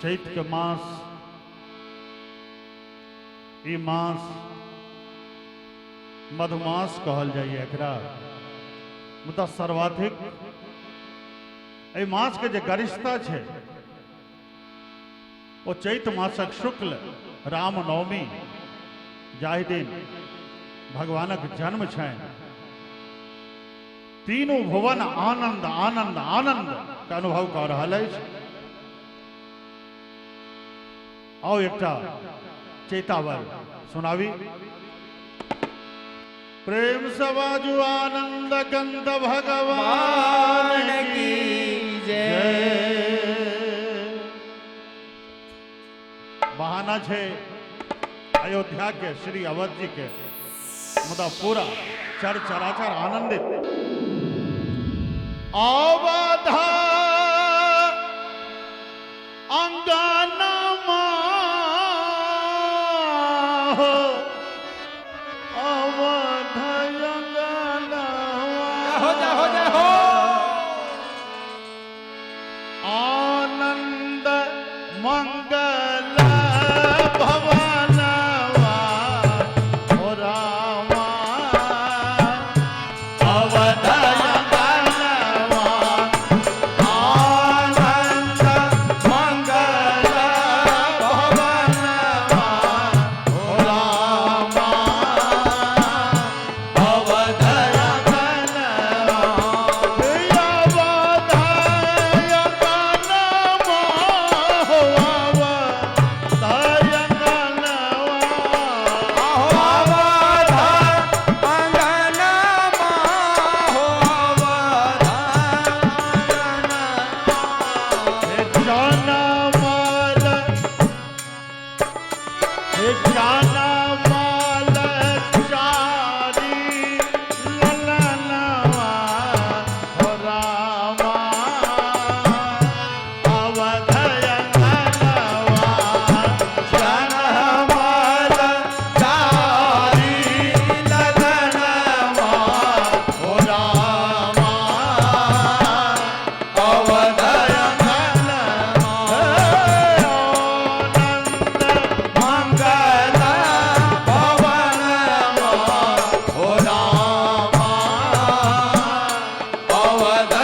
चैत के मास, ई मास मधुमास कहल जाइए एकरा। मुदा सर्वाधिक एहि मास के जे गरिष्ठता छै ओ चैत मासक शुक्ल रामनवमी, जाहि दिन भगवानक जन्म छनि, तीनू भुवन आनंद आनंद आनंद के अनुभव कऽ रहल अछि। आउ एकटा चैतावर सुनावी। प्रेम सबाजू आनंद कंद भगवान की जय। बहाना छै अयोध्या के श्री अवध जी के, मुदा पूरा चर चराचर आनंदित। अवध अंगनमा हो, अवध अंगनमा हो जय हो जय हो। आनंद मंगल भवनवा हो रामा, अवध अंगनवा आनंद मंगल भवनवा हो रामा, अवध अंगनवा। अवध अंगनवा हो अवध अंगनवा। आहो अवध अंगनमा हो अवध अंगनमा। जानमाल हे जानमाल चारी ललनवा हो रामा, अवध अंगनवा। जनमल चारी ललनवा हो रामा, अवध अंगनमा। आनंद मंगल भवनमा हो रामा, अवध